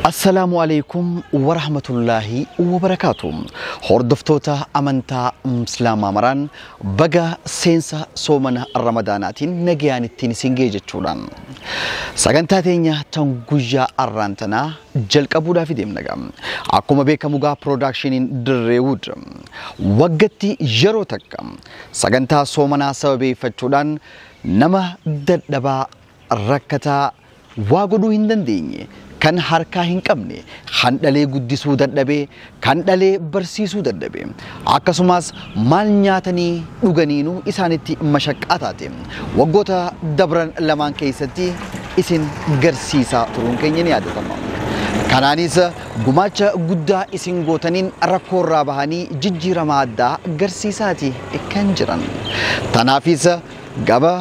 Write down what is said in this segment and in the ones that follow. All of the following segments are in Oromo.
Assalaamu alaikum warahmatullaahi wabarakaatu. Hordoftoota amantaa Islaamaa maraan baga seensa soomana Ramadaanaatiin nagayaan ittiin isin ga'e jechuudhaan. Sagantaa teenya tan guyyaa arraan tanaa jalqabuudhaaf deemna gaa. Akkuma beekamu gaa piroodaakshiniin Dirreewud waggatti yeroo takka sagantaa soomanaa sababeeffachuudhaan nama dadhabaa rakkataa waa godhuu hin dandeenye kan harkaa hin qabne kan dhalee guddisuu dadhabee kan dhalee barsiisuu dadhabee akkasumas maal nyaatanii dhuganiinuu isaanitti mashaqqaa taate waggoota dabran lamaan keessatti isin garsiisaa turuun keenya ni yaadatama. Kanaanis gumaacha guddaa isin gootaniin rakkoorraa bahanii jijjiirama addaa garsiisaati kan jiran. Tanaafis gaba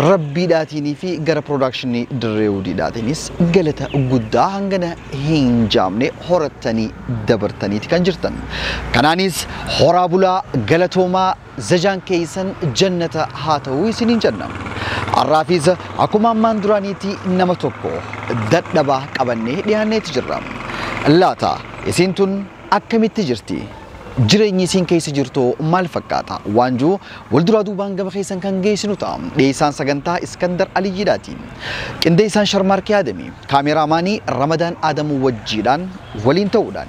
rabbiidhaatiin fi gara piroodakshinii Dirreewudiidhaatiinis galata guddaa hangana hin jaamne horattanii dabartaniiti kan jirtan. Kanaanis horaa bulaa galatoomaa zajaan keessan jannata haa ta'uu isiniin jenna. Har'aafis akkuma ammaan duraaniitti nama tokko dadhabaa qabannee dhiyaanneeti jirra. Laata isiin tun akkamitti jirti? Jireenyi isiin keessa jirtu maal fakkaata? Waan jiru walduraa duubaan gama keessan kan geessinu ta'a. Dhiyeessaan sagantaa Iskandar Aliyyiidhaati. Qindeessaan Sharmaarkee Adamii, kaameraamaanii Ramadaan Adamuu wajjiidhaan waliin ta'uudhaan.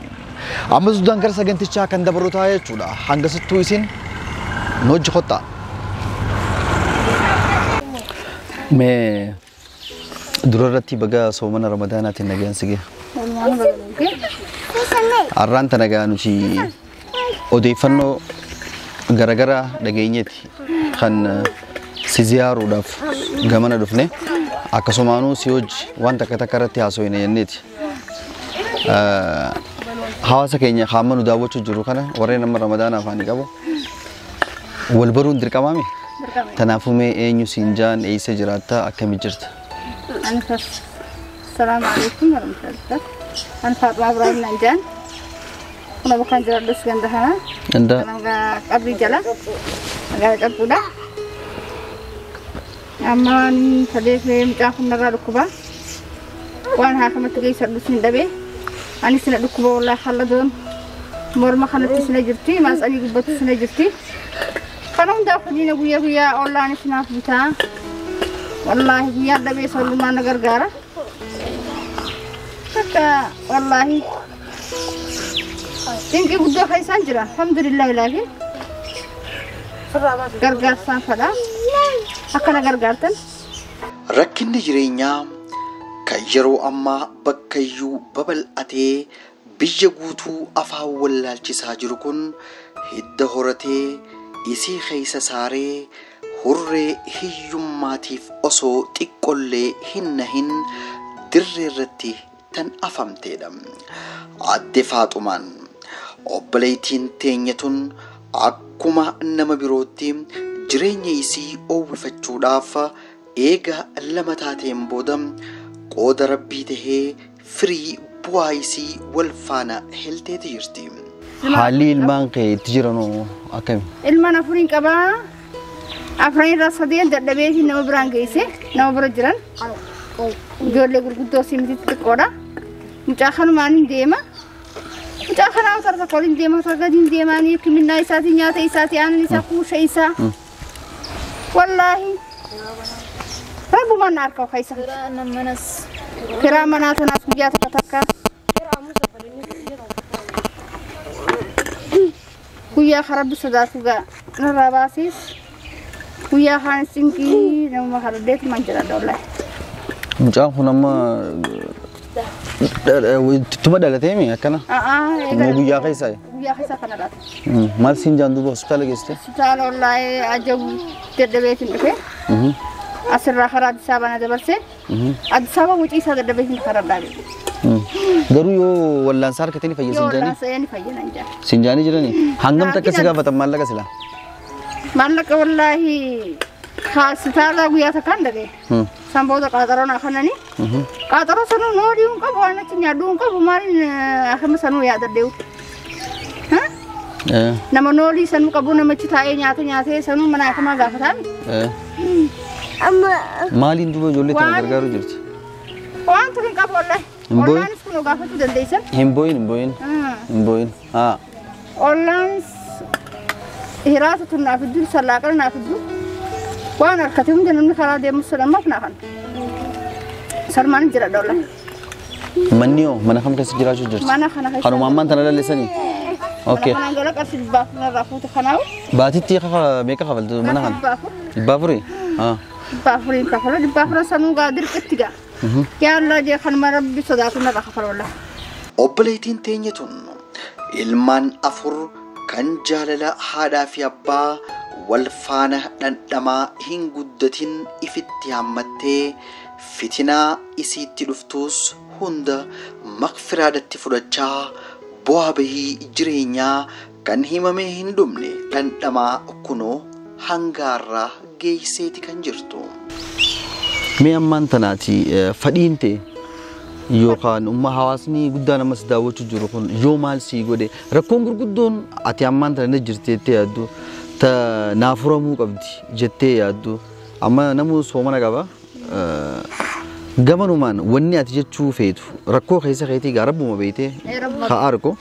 Amma duudaan gara sagantichaa kan dabaru ta'a jechuudha. Hangasittuu isin nu hojii kottaa. Mee dura irratti baga soomana Ramadaanaatiin nagaan si gahe. Har'aan tana gaa nuti odeeffannoo garaagaraa dhageenyeeti kan si ziyaaruudhaaf gamana dhufne akkasumaanuu si hojii waan takka takka irratti haasofne jenneeti. Hawaasa keenya hamma nu daawwachuu jiru kana warreen amma Ramadaana afaanii qabu wal baruun dirqamaami. Kanaafuu mee eenyu siin jaan eessa jiraatta akkami jirta? Assalaamu alaikum warahmatullahi. Ani Faaxumaa Ibraahim naan jaan. Kuna bakkaan jiraadhus ganda kana. Ganda Qabrii jala. Magaalaa Cabbuudha. Amma waan sadeef mucaan kun narraa dhukkuba. Waan haakamatti geessadhus hin dhabee. Anis na dhukkuba wallaahi halladoon. Morma kanatti sina jirti, maasanii gubbatti sina jirti. Kana hundaa hojiin guyyaa guyyaa ollaanis naaf bitaa. Wallaahi guyyaa dhabee sollumaa na gargaara. Takka wallaahi dinqii guddoo keessaan jira. Alhamdulillah laakiin gargaarsaan fedha. Akkana gargaartan. Rakkinni jireenyaa kan yeroo ammaa bakkayyuu babal'atee biyya guutuu afaan wallaalchisaa jiru kun hidda horatee isii keessa saaree hurree hiyyummaatiif osoo xiqqollee hin nahin dirree irratti tan afamteedha. Aadde Faaxumaan obboleettiin teenya tun akkuma nama birootti jireenya isii oowwifachuudhaaf eega lama taateen booda qooda rabbii tahee firii bu'aa isii wal faana helteeti jirti. Haalli ilmaan kee itti jiranoo akkami? Ilmaan afuriin qabaa. Afran irraa sadeen dadhabeetii nama biraan geesse nama bira jiran. Ijoollee gurguddoo si miti xixiqqoodha. Mucaa kanumaan hin deema. Mucaa kanaa otoo tokko hin deema otoo gadi hin deemaanii hikiminnaa isaatii nyaata isaatii aannan isaa kuusha isaa. Wallaahi rabbumaan na harka keessa. Kiraa manaa tanaas guyyaa tokko takka. Guyyaa rabbi sodaatu gaa narraa baasiis. Guyyaa kaan cinqii nama haraddeetu man jira wallaahi. Mucaan kun amma tuma dhalateemi akkana? Moo guyyaa keessaa? Guyyaa keessaa kana laata. Maal siin jaan duuba hospitaala geessite? Hospitaala wallaahi ajabu dadhabeetiin dhufe. Asirraa karaa Addis Ababaa na dabarse. Addis Ababaa wucii isaa dadhabeetiin karaa dhaabe. Garuu yoo wallaansa harkatee ni fayya Yoo siin jaanii? wallaansa ni fayya nan jaa. Siin jaanii jiranii? Hangam takka si gaafatan maallaqa silaa? Maallaqa wallaahi hospitaala guyyaa takkaan dhagee. San booda qaaxaroo naa kennanii. Qaaxaroo sanuu noodii hin qabu waan achi nyaadhuu hin qabu maaliin akkama sanuu yaadadheewu. Nama noolii sanuu qabu namichi taa'ee nyaata nyaatee sanuu mana akamaa gaafataa. Maaliin duuba ijoollee tana gargaaruu jirti? Waan ture hin qabu wallaahi. Hin boo'in? Ollaanis kun gaafachuu dandeessan. Hin booyin hin booyin. Hin booyin. Haa. Ollaan hiraasa tun naaf idduu sallaaqala naaf idduu waan harkate hunda namni karaa deemu sadammaaf naa kana. Salmaan jira ollaan. Manni hoo mana kam keessa jiraachuu jirti? Mana kana keessa. Kanuma ammaan tana lallisanii? Okay. Mana kanaan gala qarshii 400 irraa fuute kanaawu. Baatitti meeqa kafaltu mana kana? 400. 400? Haa. 400 kafala 400 sanuu gaa dirqitti gaa. Yaa Allah jee kanuma rabbi sodaatu narra kafala wallah. Obboleettiin teenya tun ilmaan 4 kan jaalala haadhaa fi abbaa wal faana dhandhamaa hin guddatin ifitti hammattee fitinaa isiitti dhuftus hunda maqfiraadatti fudhachaa bu'aa bahii jireenyaa kan himamee hin dhumne dhandhamaa kunoo hangaarraa geesseeti kan jirtu. Mee ammaan tanaati fadhiin ta'e yookaan umma hawaasni guddaan ammas daawwachuu jiru kun yoo maal sii godhe rakkoon gurguddoon ati ammaan tana ni jirti jettee yaaddu ta naa furamuu qabdi jettee yaaddu amma namuu soomana qaba. Gamanumaan wanni ati jechuu feetu rakkoo keessa keetii gaa rabbuma beeytee haa argu.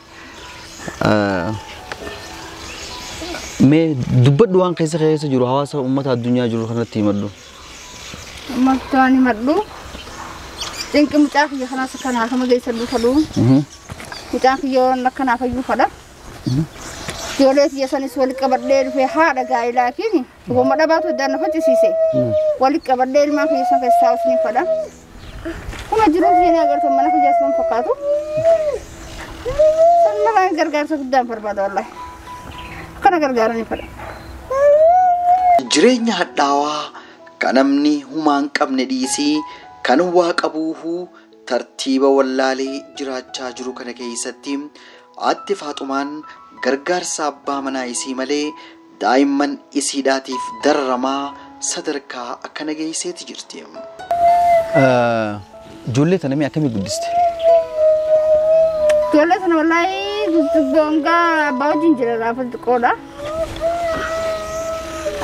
Mee dubbadhu waan keessa keessa jiru hawaasa uummata addunyaa jiru kanatti himadhu. Uummattoonni himadhu. Cinqi mucaa kiyya kanaas akkanaa kama geessan fadhu. Mucaan kiyya waan akkanaa fayyuu fadha. Ijoollee kiyya sanis walitti qabadhee dhufee haadha gaa'elaa kini gomma dhabaatu addaan na faccisiise. Walitti qabadhee ilmaan kiyya san keessaa usni fadha. Kuma jiruu kiyya ni agartan mana kiyya sun fakkaatu. San malaan gargaarsa guddaan barbaada wallahi. Akkana gargaaranii fadha. Jireenya hadhaawaa kan namni humaa hin qabne dhiisii kan waa qabuuhu tartiiba wallaalee jiraachaa jiru kana keessatti Aadde Faaxumaan gargaarsa abbaa manaa isii malee daa'imman isiidhaatiif dararamaa sadarkaa akkana geesseeti jirti. Ijoollee tana mee akkamii guddiste? Ijoollee tana wallaahi gongaa abbaa wajjin jira gaafa xiqqoodha.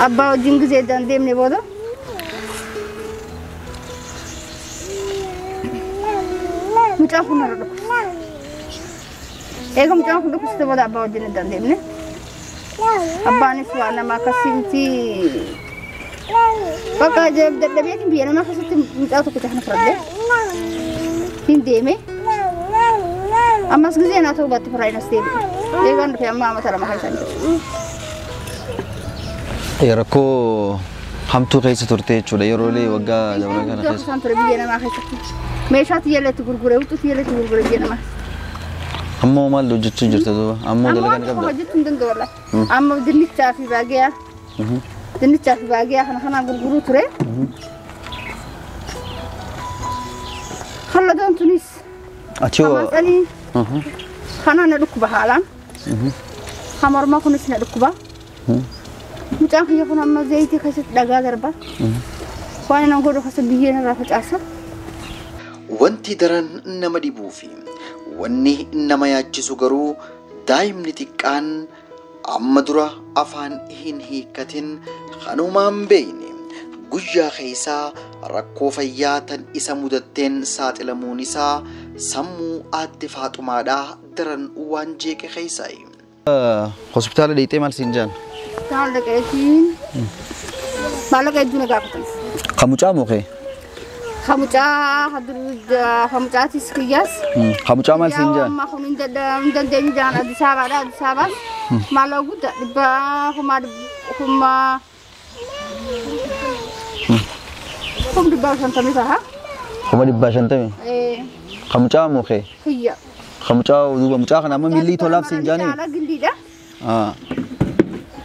Abbaa wajjin gisee deemne booda. Mucaan kun narra dhukkubsate. Eega mucaan kun dhukkubsate booda abbaa wajjin hin deemne. Abbaanis waan nama akkasitti bakka dadhabeetiin biyya namaa keessatti mucaa tokko kana fudhadhee hin deeme. Ammas gisee naa ta'uu baatti firaayin as deebi'e. Eegaan dhufe amma amata 2 keessa hin jiru. Rakkoo hamtuu keessa turte jechuudha yeroolee waggaa dabran kana keessa. Isaan ture biyya namaa keessatti. Meeshaa tiyyaleetti gurgure, huccuu tiyyaleetti gurgure biyya namaa. Ammoo maal hojjechuu jirta duuba? Ammoo dalagaa ni Ammoo qabda? hojjechuu hin danda'u wallahi. Amma dinnichaa fi baagiyaa. Dinnichaa fi baagiyaa kana kanaan gurguruu ture. Halladoon tunis. Ati hoo? Hamasanii. Kana na dhukkuba haalaan. Hamormaa kunis na dhukkuba. Mucaan kiyya kun amma zayitii keessatti dhagaa darba. Waan inni godhu keessa biyyeen irraa facaasa. Wanti daran nama dhibuu fi wanni nama yaachisu garuu daa'imni xiqqaan amma dura afaan hin hiikkatin kanumaan beekne guyyaa keessaa rakkoo fayyaa tan isa mudatteen saaxilamuun isaa sammuu Aadde Faaxumaadhaa daran waan jeeqe keessaayi. Hospitaala deeyxee maal siin jaan? Hospitaala dhaqeetiin maallaqa hedduu na gaafatan. Kan mucaa moo kee? Kan mucaatis kiyyaas. Kan mucaa maal siin jaan? Amma kun hin dandeenyu jaan Addis Ababaadha. Addis Ababaas maallaqa guddaa dhibba kuma 150 ta'a. 150,000? Kan mucaa moo kee? Kiyya. Kan mucaa duuba mucaa kana amma miilli tolaaf siin jaanii? Haala gilliidha.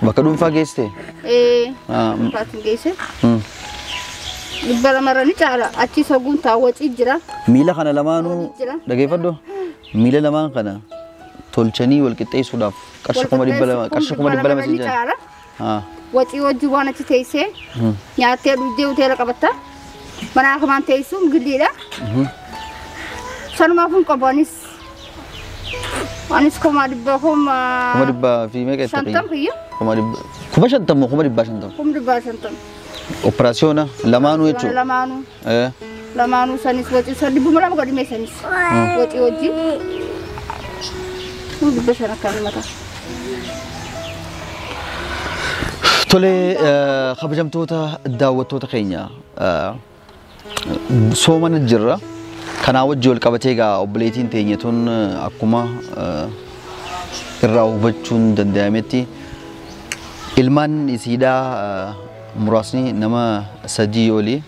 Bakka dhuunfaa geessite? Dhuunfaatti geesse. 200 ni caala. Achi soguun taawwacii jira. Miila kana lamaanuu dhageeffadhu. Miila lamaan kana tolchanii wal qixxeessuudhaaf qarshii 200,000 qarshii 200,000 siin jaanii. Wacii wajjin waan achi teessee nyaattee dhugdee hoteela qabatta. Mana kamaan teessuun gilliidha. Sanumaaf hin qabu anis. Anis 100,000 100,000 fi meeqa itti 50 kiyya. 50,000 moo 150,000? 150,000. Operaasiyoona lamaanuu jechuudha. Lamaanuu. Lamaanuu sanis wacii san 200 godhimee sanis. Wacii wajjin. 500 akkaan mataa. Tole kabajamtoota daawwattoota keenya soomana jirra. Kanaa wajji wal qabatee egaa obboleettiin teenya tun akkuma irraa hubachuun danda'ametti ilmaan isiidhaa muraasni nama 3 olii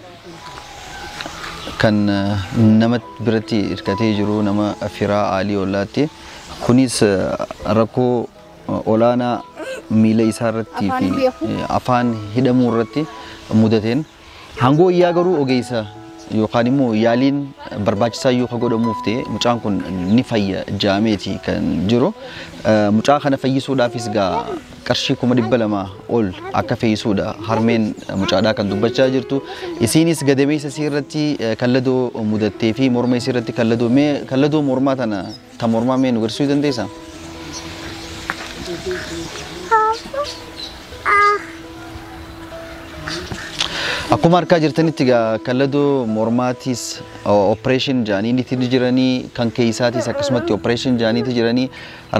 kan nama biratti hirkatee jiru nama firaa aalii ollaatti. Kunis rakkoo olaanaa miila isaa irratti fi afaan hidhamuu irratti mudateen hangoo iyyaa garuu ogeessa yookaan immoo yaaliin barbaachisaa yoo godhamuuf ta'e mucaan kun ni fayya jaameeti kan jiru. Mucaa kana fayyisuudhaafis gaa qarshii 200,000 ol akka fayyisuudha harmeen mucaadhaa kan dubbachaa jirtu. Isiinis gadameessa isii irratti kalladoo mudattee fi morma isii irratti kalladoo mee kalladoo mormaa tana ta mormaa mee nu garsiisuu dandeessaa? Akkuma harkaa jirtanitti egaa kalladoo mormaatis operation jaaniitti jiranii kan keessaatis akkasumatti operation jaaniitti jiranii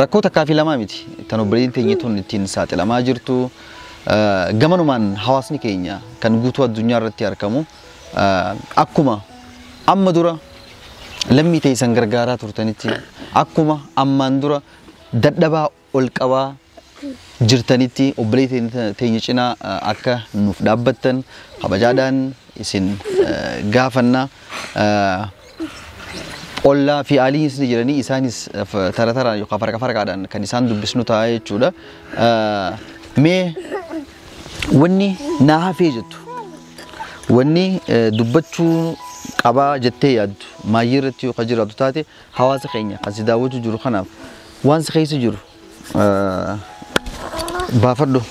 rakkoo takkaa fi lamaa miti tan obboleettiin teenya tun ittiin saaxilamaa jirtu. Gamanumaan hawaasni keenya kan guutuu addunyaa irratti argamu akkuma amma dura lammii teessan gargaaraa turtanitti akkuma ammaan dura dadhabaa ol qabaa jirtanitti obboleettiin teenya cinaa akka nuuf dhaabbattan kabajaadhaan isin gaafanna. Ollaa fi aaliinis ni jiranii isaanis tara taraan yookaan farqa farqaadhaan kan isaan dubbisnu ta'a jechuudha. Mee wanni naa hafee jettu wanni dubbachuu qabaa jettee yaaddu maayyii irratti yoo jiraatu taate hawaasa keenya kan si daawwachuu jiru kanaaf waan si keessa jiru baafadhu.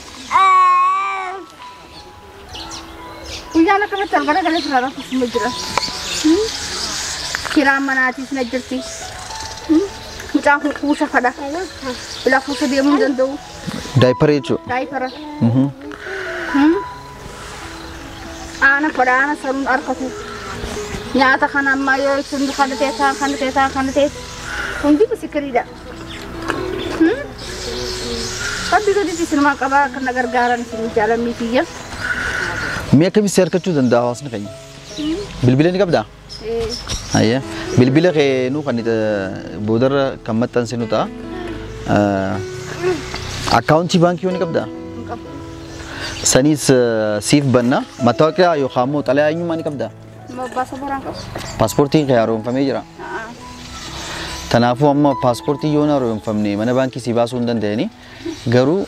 Guyyaan akkamitti ol garagalee tura rakkoo jira. Kiraan manaatis na jirti. Mucaan kun kuusa fadha. Bilaa kuusa deemuu hin danda'u. Daayipara jechuudha. Daayipara. Aana fadha aana sanuun harkatu. Nyaata kana ammaa yoo itti kana ta'e taan kana ta'e taan kana ta'e hundi bisikiriidha. Rabbi gaditti isinumaan qabaa kan na gargaaran isin jaalamii kiyya. Mee akkamitti harkachuu danda'a hawaasni keenya? Bilbila ni qabdaa? Ayya. Bilbila kee nuu kan boodarra kan maxxansinu ta'a. Akkaawuntii baankii ni qabdaa? Sanis siif banna. Mattaawoqiyaa yookaan immoo xalayaa eenyummaa ni qabdaa? Baasabooraan qabu. Paaspoortiin kee haaromfamee jira? Kanaafuu amma paaspoortii yoo hin haaromfamne mana baankii si baasuu hin danda'ani. Garuu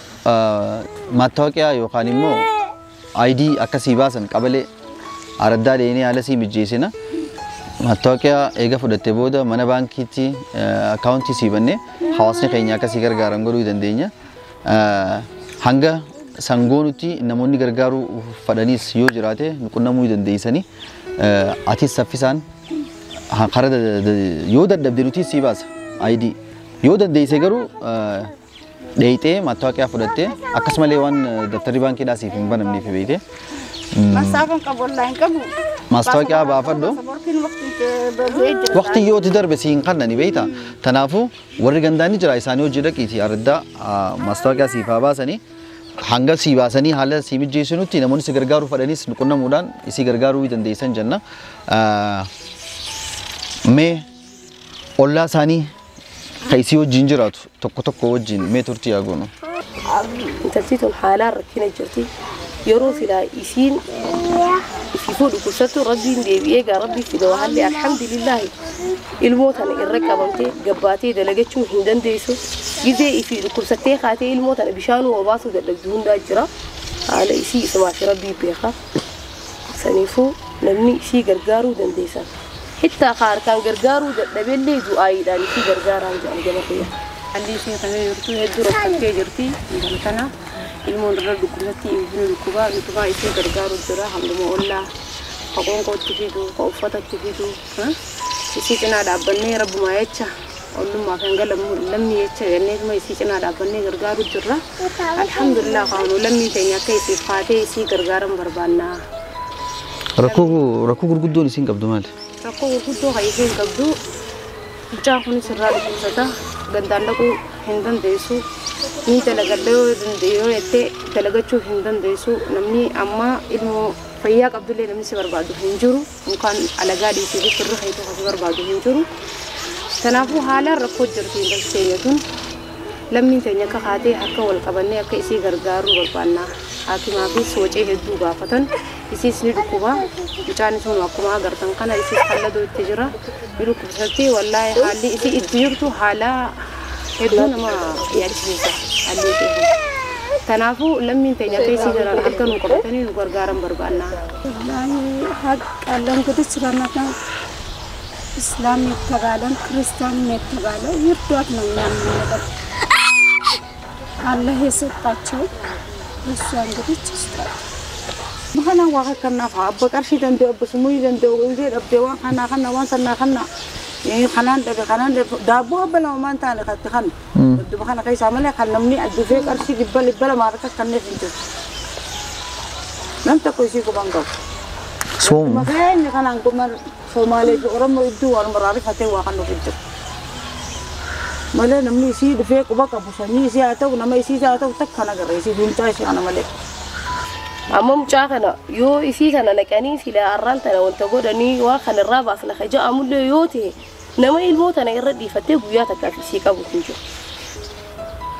mattaawoqiyaa yookaan immoo ID akkasii baasan qabalee araddaa deemee haala sii mijeessina. Mattaawoqiyaa eega fudhattee booda mana baankiitti akkaawuntii sii bannee hawaasni keenya akkasii gargaaran godhuu dandeenya. Hanga sangoonutti namoonni gargaaruu fadhanis yoo jiraate qunnamuu dandeessanii atis saffisaan karaa yoo dadhabde nuti sii baasa ID yoo dandeesse garuu dheeyxee mattaawoqiyaa fudhattee akkasumallee waan daftarri baankiidhaa siif hin banamneef beekte. Masaafan qabu wallaahi hin qabu. Maastaawoqiyaa baafadhu. Waqtii yoo itti darbe si hin kannani beekta. Kanaafuu warri gandaan ni jira isaanii hojii dhaqiiti araddaa maastaawoqiyaa siif haa baasanii hanga sii baasanii haala sii mijeessinutti namoonni si gargaaruu fadhanis nu qunnamuudhaan isii gargaaruu dandeessan jenna. Mee ollaa isaanii kan isii wajjin jiraatu tokko tokko wajjin mee turtii haa goonu. Intalti tun haalaan rakkina jirti. Yeroo silaa isiin ififuu dhukkubsattu rabbiin deebi'ee gaa rabbii fide wahaallee alhamdulillaahi ilmoo tana irra qabamtee gabbaatee dalagachuu hin dandeessu. Gizee ifii dhukkubsattee kaatee ilmoo tana bishaanuu obaasuu dadhabdu hundaa jira. Haala isii isumaa fi rabbii beeka. Saniifuu namni isii gargaaruu dandeessan. Hittaa harkaan gargaaruu dadhabeellee du'aayiidhaan isii gargaaraan jedhan gama kiyya. Haalli ishee kana jirtu hedduu rakkattee jirti. Intala tana ilmoon irra dhukkubsatti ifni dhukkubaa utubaa ishee gargaaru jira. Halluma ollaa ka qoonqootti fidu ka uffatatti fidu isii cinaa dhaabbannee rabbumaa jecha ollummaa kan lammii jecha jenneetuma isii cinaa dhaabbannee gargaaru jirra. Alhamdulillah qaanu lammiin teenya akka isiif kaatee isii gargaaran barbaanna. Rakkoo gurguddoon isiin qabdu maali? Rakkoo gurguddoo kan isiin qabdu mucaan kunis irraa dhukkubsata. Gandaan dhaquu hin dandeessu. Ni dalagadha yoo jettee dalagachuu hin dandeessu. Namni amma ilmoo fayyaa qabdullee namni si barbaadu hin jiru. Yookaan alagaa dhiisee fi firri keetu si barbaadu hin jiru. Kanaafuu haalaan rakkoo jirti intalli teenya tun. Lammiin teenya akka kaatee harka wal qabannee akka isii gargaaruu barbaanna. Hakimaa fi soocee hedduu gaafatan. Isiis ni dhukkuba. Mucaan sun akkuma agartan kana isiis kalladoo itti jira. Ni dhukkubsatti wallaahi haalli isii itti jirtu haala hedduu nama yaachisiisa. Haalli isii. Kanaafuu lammiin teenya akka isii jiran harka nu qabatanii nu gargaaran barbaanna. Wallaahi ሀቅ አለ እንግዲህ ረመዳን እስላም የተባለን ክርስቲያን የተባለው ይርዷት ነው እኛ የምንለው። አላህ የሰጣቸው እሷ እንግዲህ ይስጣት። Kana waa kanaaf abba qarshii danda'u abba sumuu danda'u illee dhabdee waan kanaa kana waan sanaa kana kanaan dhabe kanaan dhabe daabboo abba lama maan taane katti kana duba kana keessaa malee kan namni addufee qarshii 200 harka kanneef hin jiru. Nam tokko isii quban qabu. Soom. Maqaan kanaan guman Somaalee fi Oromoo iddoo waan maraarifatee waa kan nuuf hin jiru. Malee namni isii dhufee quba qabu sanyii isii haa ta'u nama isii haa ta'u takka nagarra isii dhuunfaa isii kana malee. Amma mucaa kana yoo isii kana naqanii silaa arraan tana wanta godhanii waa kana irraa baasna ka ja'amullee yoo ta'e nama ilmoo tana irra dhiifattee guyyaa takkaaf isii qabu hin jiru.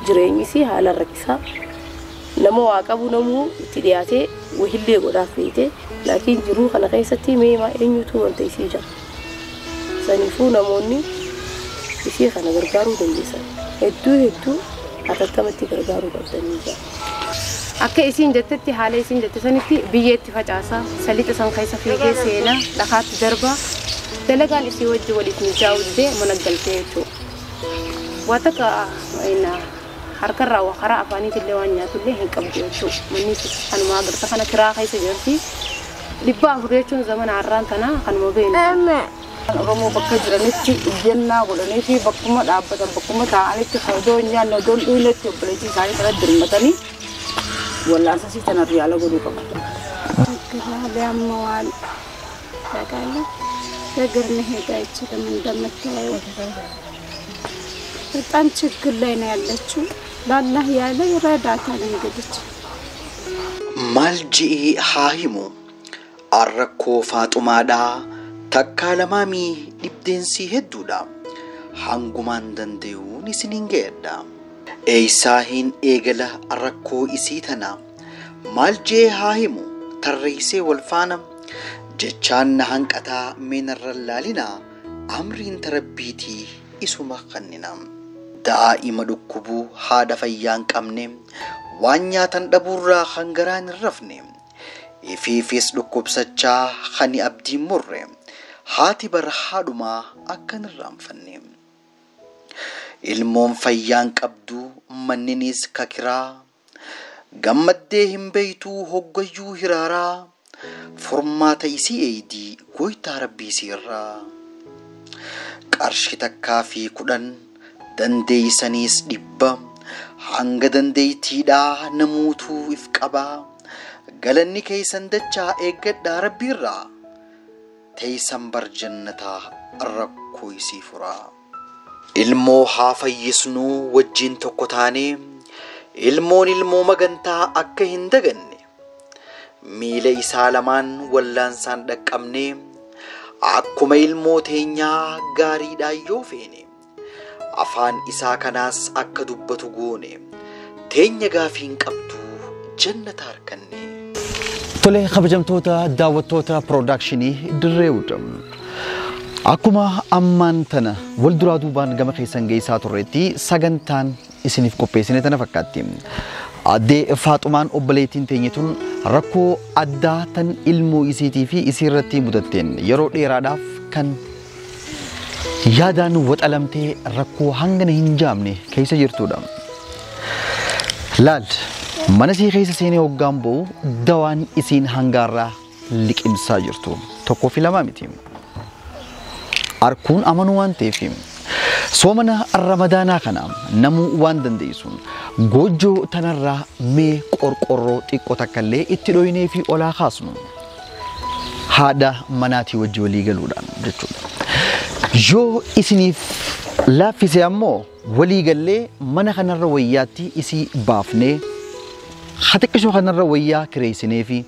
Jireenyi isii haala rakkisaa nama waa qabu namuu itti dhiyaatee wahillee godhaaf feete laakiin jiruu kana keessatti meemaa eenyutu wanta isii jira. Saniifuu namoonni isii kana gargaaruu dandeessan hedduu hedduu hatattamatti gargaaruu qabdanii jira. Akka isiin jettetti haala isiin jette sanitti biyyeetti facaasa, salixa san keessa fiigee seenaa, dhakaatti darba, dalagaan isii wajji waliif mijaa'u didee mana galtee jechuudha. Waa takka harkarraa waa karaa afaaniitillee waan nyaatullee hin qabdu jechuudha. Manni kanuma agarta kana kiraa keessa jirti. 400 jechuun zamana har'aan tanaa kanuma beeknu. Oromoo bakka jiranitti iyyannaa godhanii fi bakkuma dhaabbatan bakkuma taa'anitti odoo hin nyaanne odoo hin dhuynetti obboleettii isaanii kana dirmatanii wallaansa isii tanaaf yaala godhuu qabu. ችግር አለ ያመዋል ታውቃለህ። በእግር መሄድ አይችልም እንደምታየው በጣም ችግር ላይ ነው ያለችው። ለአላህ ያለ ይረዳታል እንግዲህ። Maal je'ee haa himu rakkoo Faaxumaadhaa takkaa lamaamii dhibdeensii hedduudha. Hangumaan danda'uun isiniin ga'edha. Eeysaa hin eegala rakkoo isii tana maal je'ee haa himu tarreessee wal faana jechaan na hanqataa meenarra laalinaa amriin tarabbiitii isuma kannina. Daa'ima dhukkubuu haadha fayyaa hin qabne waan nyaatan dhabuurraa hangaraan hin rafne ifiifis dhukkubsachaa hani abdiin murre haati bara haadhumaa akka hin irraanfanne. Ilmoon fayyaan qabdu manninis kakiraa gammaddee hin beeytuu hoggayyuu hiraaraa furmaata isii eeydii goytaa rabbii isiirraa. Qarshii 1 fi 10 dandeeysaniis 100 hanga dandeeytiidhaa namuutuu if qabaa galanni keeysan dachaa eeggadhaa rabbiirraa teeysan bar jannataa rakkoo isii furaa. Ilmoo haa fayyisnuu wajjin tokko taanee ilmoon ilmoo magantaa akka hin daganne miila isaa lamaan wallaansaan dhaqqabnee akkuma ilmoo teenyaa gaariidhaan yoo feene afaan isaa kanaas akka dubbatu goone teenya gaafiin qabdu jannata harkanne. Tole kabajamtoota daawwattoota piroodakshinii Dirree Wudam. Akkuma ammaan tana wal duraa duubaan gama keessan geessaa turreetti sagantaan isiniif qopheessine tana fakkaatti. Addee Faaxumaan obboleettiin teenye tun rakkoo addaa tan ilmoo isiitii fi isii irratti mudatteen yeroo dheeraadhaaf kan yaadaan waxalamtee rakkoo hangana hin jaamne keessa jirtudha. Laal mana isii keessa seenee hoggaan ba'u dawaan isiin hangaarraa liqimsaa jirtu tokkoo fi lamaa miti. Arkuun amanuu waan ta'eef soomana ramadaanaa kana namuu waan dandeessuun goojjoo tanarraa mee qorqorroo xiqqoo takkallee itti dhoynee fi olaa kaasnu. Haadha manaatii wajji walii galuudhaan jechuudha. Yoo isiniif laaffise ammoo walii gallee mana kanarra wayyaatti isii baafnee xixiqqishoo kanarra wayyaa kireessinee fi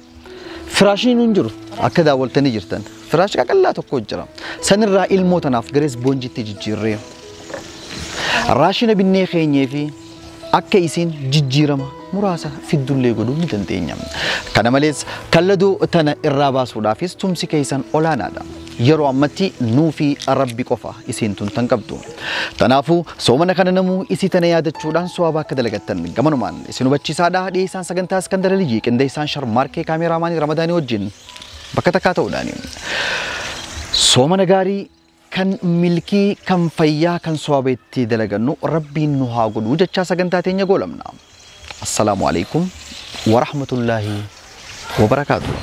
firaashni nuun jiru akka daawwaltanii jirtan firaash qaqallaa tokko jira. Sanirraa ilmoo tanaaf garees boonjitti jijjiirree raashina binnee keenyee fi akka isiin jijjiirama muraasa fiddullee godhuu ni dandeenya. Kana malees kalladoo tana irraa baasuudhaafis tumsi keessan olaanaadha. Yeroo ammatti nuu fi Rabbi qofa isiin tun tan qabdu. Kanaafuu soomana kana namuu isii tana yaadachuudhaan so'aaba akka dalagattan gamanumaan isin hubachiisaadha. Dhiyeessaan sagantaa Iskandar Aliyyii, qindeessaan Sharmaarkee, kaameeraamaanii Ramadaanii wajjin bakka takkaa ta'uudhaani. Soomana gaarii kan milkii, kan fayyaa, kan so'aaba itti dalagannu Rabbiin nu haa godhu jechaa sagantaa teenya goolamna. Assalaamu alaikum wa rahmatullaahi wa barakaatuh.